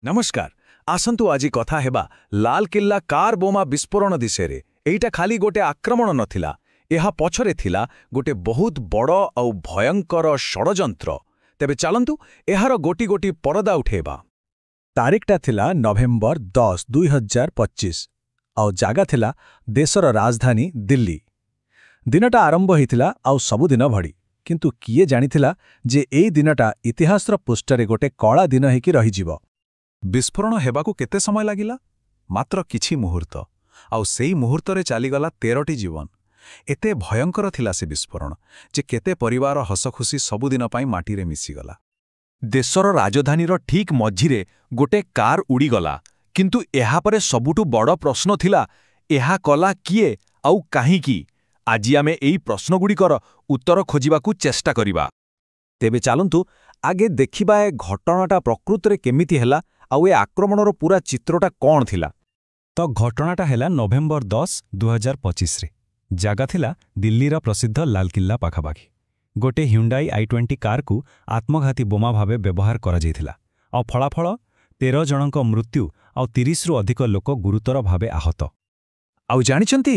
ନମସ୍କାର। ଆସନ୍ତୁ ଆଜି କଥା ହେବା ଲାଲକିଲ୍ଲା କାର ବୋମା ବିସ୍ଫୋରଣ ବିଷୟରେ। ଏଇଟା ଖାଲି ଗୋଟେ ଆକ୍ରମଣ ନଥିଲା, ଏହା ପଛରେ ଥିଲା ଗୋଟେ ବହୁତ ବଡ଼ ଆଉ ଭୟଙ୍କର ଷଡ଼ଯନ୍ତ୍ର। ତେବେ ଚାଲନ୍ତୁ, ଏହାର ଗୋଟି ଗୋଟି ପରଦା ଉଠେଇବା। ତାରିଖଟା ଥିଲା ନଭେମ୍ବର 10, 2025 ଆଉ ଜାଗା ଥିଲା ଦେଶର ରାଜଧାନୀ ଦିଲ୍ଲୀ। ଦିନଟା ଆରମ୍ଭ ହେଇଥିଲା ଆଉ ସବୁଦିନ ଭଳି, କିନ୍ତୁ କିଏ ଜାଣିଥିଲା ଯେ ଏଇ ଦିନଟା ଇତିହାସର ପୃଷ୍ଠାରେ ଗୋଟେ କଳା ଦିନ ହେଇକି ରହିଯିବ। ବିସ୍ଫୋରଣ ହେବାକୁ କେତେ ସମୟ ଲାଗିଲା? ମାତ୍ର କିଛି ମୁହୂର୍ତ୍ତ। ଆଉ ସେଇ ମୁହୂର୍ତ୍ତରେ ଚାଲିଗଲା 13ଟି ଜୀବନ। ଏତେ ଭୟଙ୍କର ଥିଲା ସେ ବିସ୍ଫୋରଣ ଯେ କେତେ ପରିବାର ହସଖୁସି ସବୁଦିନ ପାଇଁ ମାଟିରେ ମିଶିଗଲା। ଦେଶର ରାଜଧାନୀର ଠିକ୍ ମଝିରେ ଗୋଟେ କାର୍ ଉଡ଼ିଗଲା। କିନ୍ତୁ ଏହାପରେ ସବୁଠୁ ବଡ଼ ପ୍ରଶ୍ନ ଥିଲା, ଏହା କଲା କିଏ ଆଉ କାହିଁକି? ଆଜି ଆମେ ଏଇ ପ୍ରଶ୍ନଗୁଡ଼ିକର ଉତ୍ତର ଖୋଜିବାକୁ ଚେଷ୍ଟା କରିବା। ତେବେ ଚାଲନ୍ତୁ, ଆଗେ ଦେଖିବା ଏ ଘଟଣାଟା ପ୍ରକୃତରେ କେମିତି ହେଲା ଆଉ ଏ ଆକ୍ରମଣର ପୂରା ଚିତ୍ରଟା କ'ଣ ଥିଲା। ତ ଘଟଣାଟା ହେଲା ନଭେମ୍ବର 10, 2025ରେ। ଜାଗା ଥିଲା ଦିଲ୍ଲୀର ପ୍ରସିଦ୍ଧ ଲାଲକିଲ୍ଲା ପାଖାପାଖି। ଗୋଟେ ହ୍ୟୁଣ୍ଡାଇ i20 କାର୍କୁ ଆତ୍ମଘାତୀ ବୋମା ଭାବେ ବ୍ୟବହାର କରାଯାଇଥିଲା। ଆଉ ଫଳାଫଳ, 13 ଜଣଙ୍କ ମୃତ୍ୟୁ ଆଉ 30ରୁ ଅଧିକ ଲୋକ ଗୁରୁତର ଭାବେ ଆହତ। ଆଉ ଜାଣିଛନ୍ତି,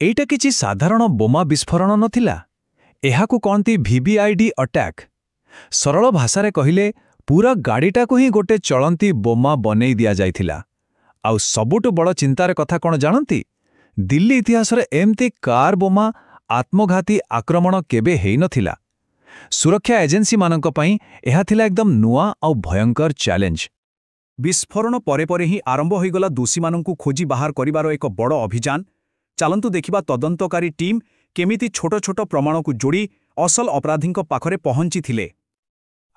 ଏଇଟା କିଛି ସାଧାରଣ ବୋମା ବିସ୍ଫୋରଣ ନଥିଲା। ଏହାକୁ କହନ୍ତି ଭିଭିଆଇଡି ଆଟାକ୍। ସରଳ ଭାଷାରେ କହିଲେ, ପୁରା ଗାଡ଼ିଟାକୁ ହିଁ ଗୋଟେ ଚଳନ୍ତି ବୋମା ବନେଇ ଦିଆଯାଇଥିଲା। ଆଉ ସବୁଠୁ ବଡ଼ ଚିନ୍ତାର କଥା କ'ଣ ଜାଣନ୍ତି? ଦିଲ୍ଲୀ ଇତିହାସରେ ଏମିତି କାର୍ ବୋମା ଆତ୍ମଘାତୀ ଆକ୍ରମଣ କେବେ ହେଇନଥିଲା। ସୁରକ୍ଷା ଏଜେନ୍ସିମାନଙ୍କ ପାଇଁ ଏହା ଥିଲା ଏକଦମ ନୂଆ ଆଉ ଭୟଙ୍କର ଚ୍ୟାଲେଞ୍ଜ। ବିସ୍ଫୋରଣ ପରେ ପରେ ହିଁ ଆରମ୍ଭ ହୋଇଗଲା ଦୋଷୀମାନଙ୍କୁ ଖୋଜି ବାହାର କରିବାର ଏକ ବଡ଼ ଅଭିଯାନ। ଚାଲନ୍ତୁ ଦେଖିବା, ତଦନ୍ତକାରୀ ଟିମ୍ କେମିତି ଛୋଟ ଛୋଟ ପ୍ରମାଣକୁ ଯୋଡ଼ି ଅସଲ ଅପରାଧୀଙ୍କ ପାଖରେ ପହଞ୍ଚିଥିଲେ।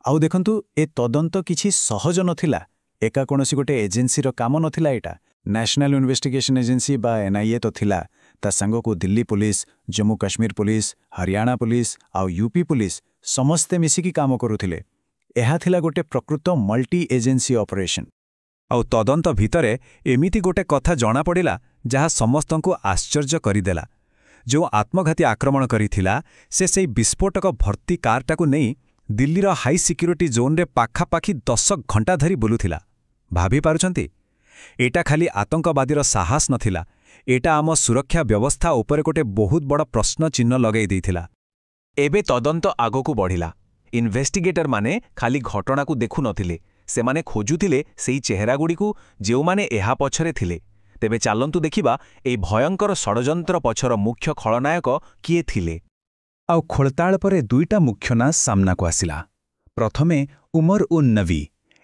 ଆଉ ଦେଖନ୍ତୁ, ଏ ତଦନ୍ତ କିଛି ସହଜ ନଥିଲା। ଏକା କୌଣସି ଗୋଟେ ଏଜେନ୍ସିର କାମ ନଥିଲା ଏଇଟା। ନ୍ୟାସନାଲ ଇନଭେଷ୍ଟିଗେସନ ଏଜେନ୍ସି ବା ଏନ୍ଆଇଏ ତ ଥିଲା, ତା ସାଙ୍ଗକୁ Delhi police, Jammu Kashmir police, Haryana police ଆଉ ୟୁପି ପୋଲିସ ସମସ୍ତେ ମିଶିକି କାମ କରୁଥିଲେ। ଏହା ଥିଲା ଗୋଟେ ପ୍ରକୃତ ମଲ୍ଟି ଏଜେନ୍ସି ଅପରେସନ। ଆଉ ତଦନ୍ତ ଭିତରେ ଏମିତି ଗୋଟେ କଥା ଜଣାପଡ଼ିଲା, ଯାହା ସମସ୍ତଙ୍କୁ ଆଶ୍ଚର୍ଯ୍ୟ କରିଦେଲା। ଯେଉଁ ଆତ୍ମଘାତୀ ଆକ୍ରମଣ କରିଥିଲା, ସେ ସେଇ ବିସ୍ଫୋଟକ ଭର୍ତ୍ତି କାର୍ଟାକୁ ନେଇ ଦିଲ୍ଲୀର ହାଇ ସିକ୍ୟୁରିଟି ଜୋନ୍ରେ ପାଖାପାଖି 10 ଘଣ୍ଟା ଧରି ବୁଲୁଥିଲା। ଭାବିପାରୁଛନ୍ତି? ଏଇଟା ଖାଲି ଆତଙ୍କବାଦୀର ସାହସ ନଥିଲା, ଏଇଟା ଆମ ସୁରକ୍ଷା ବ୍ୟବସ୍ଥା ଉପରେ ଗୋଟେ ବହୁତ ବଡ଼ ପ୍ରଶ୍ନ ଚିହ୍ନ ଲଗାଇ ଦେଇଥିଲା। ଏବେ ତଦନ୍ତ ଆଗକୁ ବଢ଼ିଲା। ଇନଭେଷ୍ଟିଗେଟରମାନେ ଖାଲି ଘଟଣାକୁ ଦେଖୁନଥିଲେ, ସେମାନେ ଖୋଜୁଥିଲେ ସେଇ ଚେହେରାଗୁଡ଼ିକୁ ଯେଉଁମାନେ ଏହା ପଛରେ ଥିଲେ। ତେବେ ଚାଲନ୍ତୁ ଦେଖିବା, ଏହି ଭୟଙ୍କର ଷଡ଼ଯନ୍ତ୍ର ପଛର ମୁଖ୍ୟ ଖଳନାୟକ କିଏ ଥିଲେ। ଆଉ ଖୋଳତାଳ ପରେ ଦୁଇଟା ମୁଖ୍ୟ ନାଁ ସାମ୍ନାକୁ ଆସିଲା। ପ୍ରଥମେ ଉମର ଉନ୍ ନବୀ।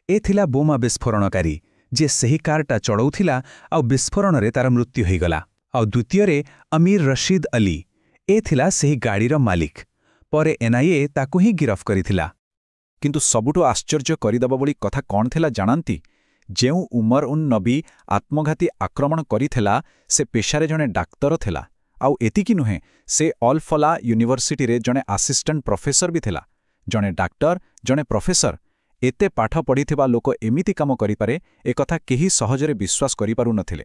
ଏ ଥିଲା ବୋମା ବିସ୍ଫୋରଣକାରୀ, ଯିଏ ସେହି କାରଟା ଚଢ଼ଉଥିଲା ଆଉ ବିସ୍ଫୋରଣରେ ତାର ମୃତ୍ୟୁ ହୋଇଗଲା। ଆଉ ଦ୍ୱିତୀୟରେ ଅମୀର ରଶିଦ ଅଲି। ଏ ଥିଲା ସେହି ଗାଡ଼ିର ମାଲିକ। ପରେ ଏନ୍ଆଇଏ ତାକୁ ହିଁ ଗିରଫ କରିଥିଲା। କିନ୍ତୁ ସବୁଠୁ ଆଶ୍ଚର୍ଯ୍ୟ କରିଦେବ ଭଳି କଥା କ'ଣ ଥିଲା ଜାଣନ୍ତି? ଯେଉଁ ଉମର ଉନ୍ ନବୀ ଆତ୍ମଘାତୀ ଆକ୍ରମଣ କରିଥିଲା, ସେ ପେଶାରେ ଜଣେ ଡାକ୍ତର ଥିଲା। ଆଉ ଏତିକି ନୁହେଁ, ସେ ଅଲ୍ ଫଲା ୟୁନିଭର୍ସିଟିରେ ଜଣେ ଆସିଷ୍ଟାଣ୍ଟ ପ୍ରଫେସର ବି ଥିଲା। ଜଣେ ଡାକ୍ତର, ଜଣେ ପ୍ରଫେସର, ଏତେ ପାଠ ପଢ଼ିଥିବା ଲୋକ ଏମିତି କାମ କରିପାରେ, ଏକଥା କେହି ସହଜରେ ବିଶ୍ୱାସ କରିପାରୁନଥିଲେ।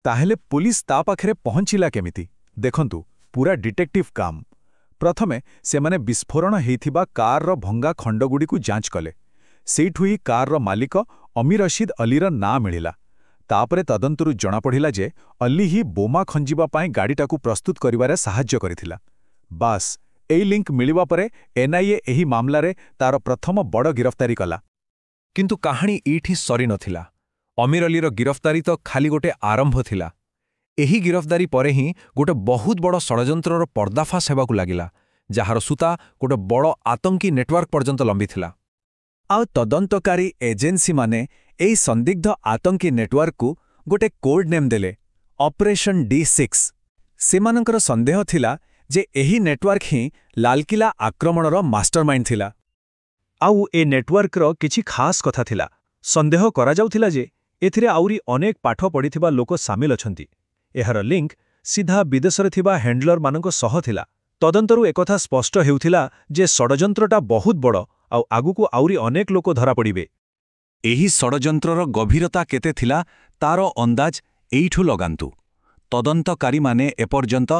ତାହେଲେ ପୁଲିସ ତା ପାଖରେ ପହଞ୍ଚିଲା କେମିତି? ଦେଖନ୍ତୁ, ପୁରା ଡିଟେକ୍ଟିଭ କାମ। ପ୍ରଥମେ ସେମାନେ ବିସ୍ଫୋରଣ ହେଇଥିବା କାର୍ର ଭଙ୍ଗା ଖଣ୍ଡଗୁଡ଼ିକୁ ଯାଞ୍ଚ କଲେ। ସେଇଠୁ ହିଁ କାର୍ର ମାଲିକ ଅମୀର ରଶିଦ ଅଲିର ନାଁ ମିଳିଲା। ତାପରେ ତଦନ୍ତରୁ ଜଣାପଡ଼ିଲା ଯେ ଅଲି ହିଁ ବୋମା ଖଞ୍ଜିବା ପାଇଁ ଗାଡ଼ିଟାକୁ ପ୍ରସ୍ତୁତ କରିବାରେ ସାହାଯ୍ୟ କରିଥିଲା। ବାସ୍, ଏଇ ଲିଙ୍କ ମିଳିବା ପରେ ଏନ୍ଆଇଏ ଏହି ମାମଲାରେ ତାର ପ୍ରଥମ ବଡ଼ ଗିରଫତାରୀ କଲା। କିନ୍ତୁ କାହାଣୀ ଏଇଠି ସରିନଥିଲା। ଅମୀର ଅଲିର ଗିରଫଦାରୀ ତ ଖାଲି ଗୋଟେ ଆରମ୍ଭ ଥିଲା। ଏହି ଗିରଫଦାରୀ ପରେ ହିଁ ଗୋଟେ ବହୁତ ବଡ଼ ଷଡ଼ଯନ୍ତ୍ରର ପର୍ଦ୍ଦାଫାଶ ହେବାକୁ ଲାଗିଲା, ଯାହାର ସୂତା ଗୋଟେ ବଡ଼ ଆତଙ୍କୀ ନେଟୱାର୍କ ପର୍ଯ୍ୟନ୍ତ ଲମ୍ବିଥିଲା। ଆଉ ତଦନ୍ତକାରୀ ଏଜେନ୍ସିମାନେ ଏହି ସନ୍ଦିଗ୍ଧ ଆତଙ୍କୀ ନେଟୱାର୍କକୁ ଗୋଟେ କୋଡ୍ ନେମ୍ ଦେଲେ, ଅପରେସନ ଡି6। ସେମାନଙ୍କର ସନ୍ଦେହ ଥିଲା ଯେ ଏହି ନେଟୱାର୍କ ହିଁ ଲାଲକିଲ୍ଲା ଆକ୍ରମଣର ମାଷ୍ଟରମାଇଣ୍ଡ ଥିଲା। ଆଉ ଏ ନେଟୱାର୍କର କିଛି ଖାସ୍ କଥା ଥିଲା। ସନ୍ଦେହ କରାଯାଉଥିଲା ଯେ ଏଥିରେ ଆହୁରି ଅନେକ ପାଠ ପଢ଼ିଥିବା ଲୋକ ସାମିଲ ଅଛନ୍ତି। ଏହାର ଲିଙ୍କ ସିଧା ବିଦେଶରେ ଥିବା ହ୍ୟାଣ୍ଡଲରମାନଙ୍କ ସହ ଥିଲା। ତଦନ୍ତରୁ ଏକଥା ସ୍ପଷ୍ଟ ହେଉଥିଲା ଯେ ଷଡ଼ଯନ୍ତ୍ରଟା ବହୁତ ବଡ଼ ଆଉ ଆଗକୁ ଆହୁରି ଅନେକ ଲୋକ ଧରାପଡ଼ିବେ। ଏହି ଷଡ଼ଯନ୍ତ୍ରର ଗଭୀରତା କେତେ ଥିଲା, ତାର ଅନ୍ଦାଜ ଏଇଠୁ ଲଗାନ୍ତୁ। ତଦନ୍ତକାରୀମାନେ ଏପର୍ଯ୍ୟନ୍ତ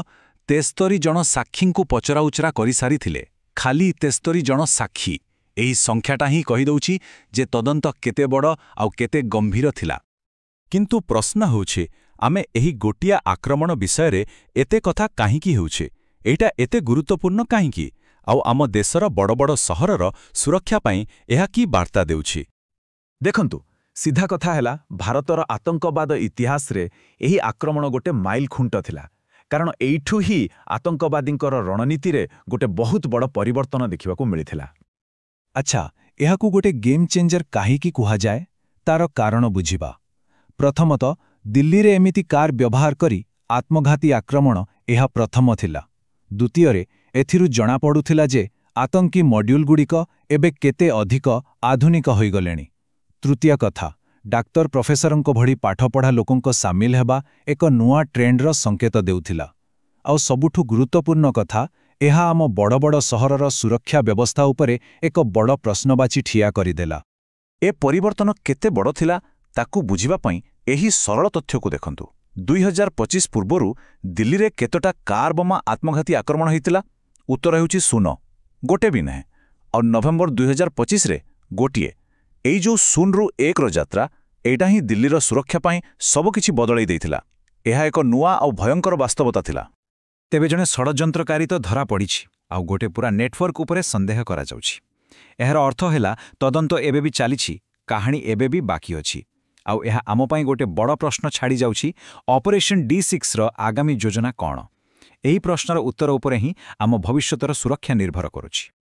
73 ଜଣ ସାକ୍ଷୀଙ୍କୁ ପଚରାଉଚରା କରିସାରିଥିଲେ। ଖାଲି 73 ଜଣ ସାକ୍ଷୀ! ଏହି ସଂଖ୍ୟାଟା ହିଁ କହିଦେଉଛି ଯେ ତଦନ୍ତ କେତେ ବଡ଼ ଆଉ କେତେ ଗମ୍ଭୀର ଥିଲା। କିନ୍ତୁ ପ୍ରଶ୍ନ ହେଉଛି, ଆମେ ଏହି ଗୋଟିଏ ଆକ୍ରମଣ ବିଷୟରେ ଏତେ କଥା କାହିଁକି ହେଉଛି? ଏଇଟା ଏତେ ଗୁରୁତ୍ୱପୂର୍ଣ୍ଣ କାହିଁକି? ଆଉ ଆମ ଦେଶର ବଡ଼ ବଡ଼ ସହରର ସୁରକ୍ଷା ପାଇଁ ଏହା କି ବାର୍ତ୍ତା ଦେଉଛି? ଦେଖନ୍ତୁ, ସିଧା କଥା ହେଲା, ଭାରତର ଆତଙ୍କବାଦ ଇତିହାସରେ ଏହି ଆକ୍ରମଣ ଗୋଟେ ମାଇଲ ଖୁଣ୍ଟ ଥିଲା। କାରଣ ଏଇଠୁ ହିଁ ଆତଙ୍କବାଦୀଙ୍କର ରଣନୀତିରେ ଗୋଟେ ବହୁତ ବଡ଼ ପରିବର୍ତ୍ତନ ଦେଖିବାକୁ ମିଳିଥିଲା। ଆଚ୍ଛା, ଏହାକୁ ଗୋଟେ ଗେମ୍ ଚେଞ୍ଜର କାହିଁକି କୁହାଯାଏ, ତାର କାରଣ ବୁଝିବା। ପ୍ରଥମତଃ, ଦିଲ୍ଲୀରେ ଏମିତି କାର୍ ବ୍ୟବହାର କରି ଆତ୍ମଘାତୀ ଆକ୍ରମଣ ଏହା ପ୍ରଥମ ଥିଲା। ଦ୍ୱିତୀୟରେ, ଏଥିରୁ ଜଣାପଡ଼ୁଥିଲା ଯେ ଆତଙ୍କୀ ମଡ୍ୟୁଲଗୁଡ଼ିକ ଏବେ କେତେ ଅଧିକ ଆଧୁନିକ ହୋଇଗଲେଣି। ତୃତୀୟ କଥା, ଡାକ୍ତର ପ୍ରଫେସରଙ୍କ ଭଳି ପାଠପଢ଼ା ଲୋକଙ୍କ ସାମିଲ ହେବା ଏକ ନୂଆ ଟ୍ରେଣ୍ଡର ସଂକେତ ଦେଉଥିଲା। ଆଉ ସବୁଠୁ ଗୁରୁତ୍ୱପୂର୍ଣ୍ଣ କଥା, ଏହା ଆମ ବଡ଼ ବଡ଼ ସହରର ସୁରକ୍ଷା ବ୍ୟବସ୍ଥା ଉପରେ ଏକ ବଡ଼ ପ୍ରଶ୍ନବାଚୀ ଠିଆ କରିଦେଲା। ଏ ପରିବର୍ତ୍ତନ କେତେ ବଡ଼ ଥିଲା, ତାକୁ ବୁଝିବା ପାଇଁ ଏହି ସରଳ ତଥ୍ୟକୁ ଦେଖନ୍ତୁ। 2025 ପୂର୍ବରୁ ଦିଲ୍ଲୀରେ କେତେଟା କାର୍ ବୋମା ଆତ୍ମଘାତୀ ଆକ୍ରମଣ ହୋଇଥିଲା? ଉତ୍ତର ହେଉଛି ଶୂନ, ଗୋଟେ ବି ନୁହେଁ। ଆଉ ନଭେମ୍ବର 2025ରେ ଗୋଟିଏ। ଏଇ ଯେଉଁ ଶୂନରୁ ଏକର ଯାତ୍ରା, ଏଇଟା ହିଁ ଦିଲ୍ଲୀର ସୁରକ୍ଷା ପାଇଁ ସବୁକିଛି ବଦଳାଇ ଦେଇଥିଲା। ଏହା ଏକ ନୂଆ ଆଉ ଭୟଙ୍କର ବାସ୍ତବତା ଥିଲା। ତେବେ ଜଣେ ଷଡ଼ଯନ୍ତ୍ରକାରୀ ତ ଧରା ପଡ଼ିଛି, ଆଉ ଗୋଟେ ପୁରା ନେଟୱାର୍କ ଉପରେ ସନ୍ଦେହ କରାଯାଉଛି। ଏହାର ଅର୍ଥ ହେଲା, ତଦନ୍ତ ଏବେ ବି ଚାଲିଛି, କାହାଣୀ ଏବେ ବି ବାକି ଅଛି। ଆଉ ଏହା ଆମ ପାଇଁ ଗୋଟେ ବଡ଼ ପ୍ରଶ୍ନ ଛାଡ଼ି ଯାଉଛି, ଅପରେସନ୍ ଡି6ର ଆଗାମୀ ଯୋଜନା କ'ଣ? ଏହି ପ୍ରଶ୍ନର ଉତ୍ତର ଉପରେ ହିଁ ଆମ ଭବିଷ୍ୟତର ସୁରକ୍ଷା ନିର୍ଭର କରୁଛି।